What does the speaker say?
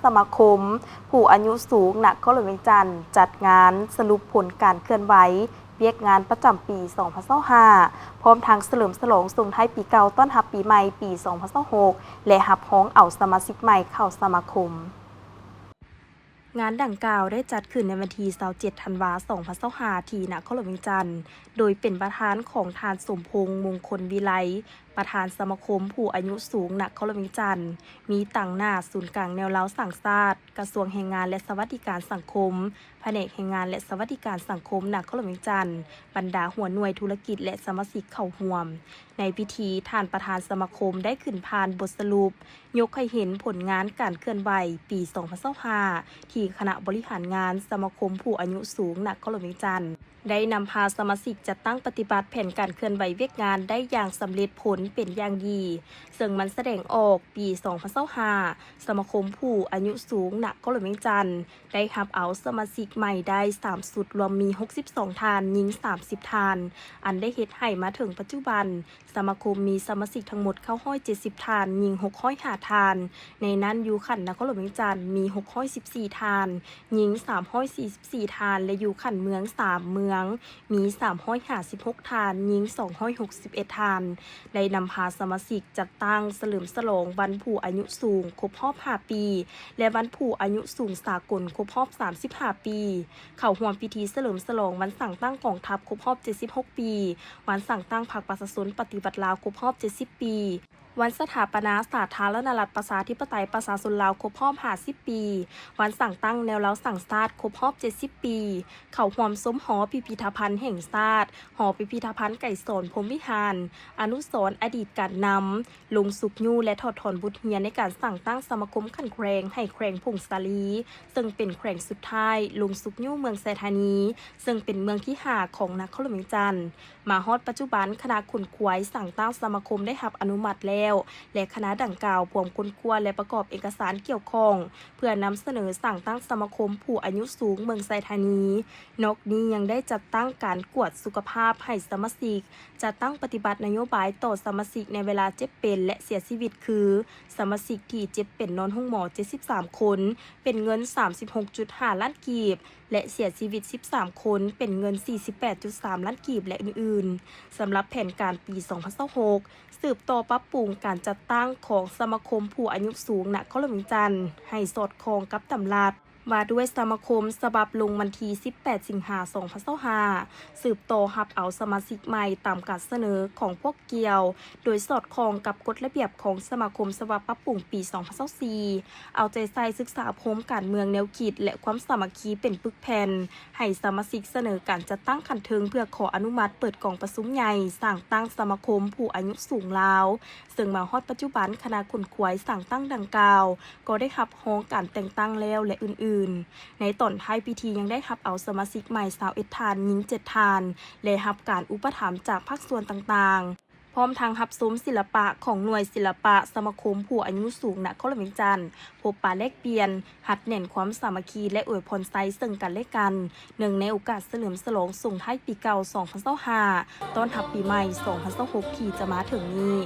ສະມາຄົມຜູ້ອາຍຸສູງນະຄອນຫຼວງວຽງຈັນ ຈັດງານສະຫຼຸບຜົນການເຄື່ອນໄຫວວຽກງານປະຈຳປີສອງພັນຊາວຫ້າ ພ້ອມທັງສະເຫຼີມສະຫຼອງສົ່ງທ້າຍປີເກົ່າ ຕ້ອນຮັບປີໃໝ່ປີສອງພັນຊາວຫົກ ແລະ ຮັບຮອງເອົາສະມາຊິກໃໝ່ເຂົ້າສະມາຄົມ. ງານດັ່ງກ່າວໄດ້ຈັດຂຶ້ນໃນວັນທີຊາວເຈັດ ທັນວາ ສອງພັນຊາວຫ້າ ທີ່ນະຄອນຫຼວງວຽງຈັນ ໂດຍເປັນປະທານຂອງທ່ານ ສົມພົງ ມົງຄົນວິໄລ ປະທານສະມາຄົມຜູ້ອາຍຸສູງນະຄອນຫຼວງວຽງຈັນ, ມີຕາງໜ້າສູນກາງແນວລາວສ້າງຊາດ, ກະຊວງແຮງງານ ແລະ ສະຫວັດດີການສັງຄົມ, ພະແນກແຮງງານ ແລະ ສະຫວັດດີການສັງຄົມນະຄອນຫຼວງວຽງຈັນ, ບັນດາຫົວໜ່ວຍທຸລະກິດ ແລະ ສະມາຊິກເຂົ້າຮ່ວມ. ໃນພິທີ, ທ່ານປະທານສະມາຄົມໄດ້ຂຶ້ນຜ່ານບົດສະຫຼຸບ ຍົກໃຫ້ເຫັນຜົນງານການເຄື່ອນໄຫວປີສອງພັນຊາວຫ້າ ທີ່ຄະນະບໍລິຫານງານສະມາຄົມຜູ້ອາຍຸສູງນະຄອນຫຼວງວຽງຈັນ ໄດ້ນຳພາສະມາຊິກຈັດຕັ້ງປະຕິບັດແຜນການເຄື່ອນໄຫວວຽກງານໄດ້ຢ່າງສຳເລັດຜົນເປັນຢ່າງດີ, ເຊິ່ງມັນສະແດງອອກ ປີສອງພັນຊາວຫ້າ ສະມາຄົມຜູ້ອາຍຸສູງນະຄອນຫຼວງວຽງຈັນ ໄດ້ຮັບເອົາສະມາຊິກໃໝ່ໄດ້ສາມຊຸດ, ລວມມີຫົກສິບສອງທ່ານ, ຍິງສາມສິບທ່ານ, ອັນໄດ້ເຮັດໃຫ້ມາເຖິງປັດຈຸບັນ ສະມາຄົມມີສະມາຊິກທັງໝົດເກົ້າຮ້ອຍເຈັດສິບທ່ານ, ຍິງຫົກຮ້ອຍຫ້າທ່ານ, ໃນນັ້ນຢູ່ຂັ້ນນະຄອນຫຼວງວຽງຈັນມີຫົກຮ້ອຍສິບສີ່ທ່ານ, ຍິງສາມຮ້ອຍສີ່ສິບສີ່ທ່ານ ແລະ ຢູ່ຂັ້ນເມືອງສາມເມືອງ ມີສາມຮ້ອຍຫ້າສິບຫົກທ່ານ, ຍິງສອງຮ້ອຍຫົກສິບເອັດທ່ານ, ໄດ້ນຳພາສະມາຊິກຈັດຕັ້ງສະເຫຼີມສະຫຼອງວັນຜູ້ອາຍຸສູງຄົບຮອບຫ້າປີ ແລະ ວັນຜູ້ອາຍຸສູງສາກົນຄົບຮອບສາມສິບຫ້າປີ, ເຂົ້າຮ່ວມພິທີສະເຫຼີມສະຫຼອງວັນສ້າງຕັ້ງກອງທັບຄົບຮອບເຈັດສິບຫົກປີ, ວັນສ້າງຕັ້ງພັກປະຊາຊົນປະຕິວັດລາວຄົບຮອບເຈັດສິບປີ, ວັນສະຖາປະນາສາທາລະນະລັດປະຊາທິປະໄຕປະຊາຊົນລາວຄົບຮອບຫ້າສິບປີ, ວັນສ້າງຕັ້ງແນວລາວສ້າງຊາດຄົບຮອບເຈັດສິບປີ, ເຂົ້າຮ່ວມຊົມຫໍພິພິທະພັນແຫ່ງຊາດ, ຫໍພິພິທະພັນໄກສອນ ພົມວິຫານ, ອະນຸສອນອະດີດການນຳ, ລົງຊຸກຍູ້ ແລະ ຖອດຖອນບົດຮຽນໃນການສ້າງຕັ້ງສະມາຄົມຂັ້ນແຂວງໃຫ້ແຂວງຜົ້ງສາລີ, ເຊິ່ງເປັນແຂວງສຸດທ້າຍ, ລົງຊຸກຍູ້ເມືອງໄຊທານີ, ເຊິ່ງເປັນເມືອງທີຫ້າຂອງນະຄອນຫຼວງວຽງຈັນ. ມາຮອດປັດຈຸບັນ, ຄະນະຂົນຂວາຍສ້າງຕັ້ງສະມາຄົມໄດ້ຮັບອະນຸມັດແລ້ວ ແລະ ຄະນະດັ່ງກ່າວພວມຄົ້ນຄວ້າ ແລະ ປະກອບເອກະສານກ່ຽວຂ້ອງ ເພື່ອນຳສະເໜີສ້າງຕັ້ງສະມາຄົມຜູ້ອາຍຸສູງເມືອງໄຊທານີ. ນອກນີ້ຍັງໄດ້ຈັດຕັ້ງການກວດສຸຂະພາບໃຫ້ສະມາຊິກ, ຈັດຕັ້ງປະຕິບັດນະໂຍບາຍຕໍ່ສະມາຊິກໃນເວລາເຈັບເປັນ ແລະ ເສຍຊີວິດ ຄື ສະມາຊິກທີ່ເຈັບເປັນນອນໂຮງໝໍເຈັດສິບສາມຄົນ ເປັນເງິນສາມສິບຫົກຈຸດຫ້າລ້ານກີບ ແລະ ເສຍຊີວິດສິບສາມຄົນ ເປັນເງິນສີ່ສິບແປດຈຸດສາມລ້ານກີບ ແລະ ອື່ນໆ. ສຳລັບແຜນການປີສອງພັນຊາວຫົກ ສືບຕໍ່ປັບປຸງການຈັດຕັ້ງຂອງສະມາຄົມຜູ້ອາຍຸສູງນະຄອນຫຼວງວຽງຈັນ ໃຫ້ສອດຄ່ອງກັບດຳລັດວ່າດ້ວຍສະມາຄົມ ສະບັບລົງວັນທີສິບແປດ ສິງຫາ ສອງພັນຊາວຫ້າ ສືບຕໍ່ຮັບເອົາສະມາຊິກໃໝ່ຕາມການສະເໜີຂອງພວກກ່ຽວ ໂດຍສອດຄ່ອງກັບກົດລະບຽບຂອງສະມາຄົມ ສະບັບປັບປຸງປີສອງພັນຊາວສີ່ ເອົາໃຈໃສ່ສຶກສາໂຮມການເມືອງແນວຄິດ ແລະ ຄວາມສາມັກຄີເປັນປຶກແຜ່ນ ໃຫ້ສະມາຊິກສະເໜີການຈັດຕັ້ງຂັ້ນເທິງ ເພື່ອຂໍອະນຸມັດເປີດກອງປະຊຸມໃຫຍ່ສ້າງຕັ້ງສະມາຄົມຜູ້ອາຍຸສູງລາວ, ເຊິ່ງມາຮອດປັດຈຸບັນ ຄະນະຂົນຂວາຍສ້າງຕັ້ງດັ່ງກ່າວ ກໍໄດ້ຮັບຮອງການແຕ່ງຕັ້ງແລ້ວ ແລະ ອື່ນໆ. ໃນຕອນທ້າຍພິທີຍັງໄດ້ຮັບເອົາສະມາຊິກໃໝ່ຊາວເອັດທ່ານ, ຍິງເຈັດທ່ານ ແລະ ຮັບການອຸປະຖຳຈາກພາກສ່ວນຕ່າງໆ. ພ້ອມທັງຮັບຊົມສິລະປະຂອງໜ່ວຍສິລະປະສະມາຄົມຜູ້ອາຍຸສູງນະຄອນຫຼວງວຽງຈັນ, ພົບປະແລກປ່ຽນ, ຮັດແໜ້ນຄວາມສາມັກຄີ ແລະ ອວຍພອນໄຊເຊິ່ງກັນແລະກັນ, ເນື່ອງໃນໂອກາດສະເຫຼີມສະຫຼອງສົ່ງທ້າຍປີເກົ່າສອງພັນຊາວຫ້າ ຕ້ອນຮັບປີໃໝ່ສອງພັນຊາວຫົກ ທີ່ຈະມາເຖິງນີ້.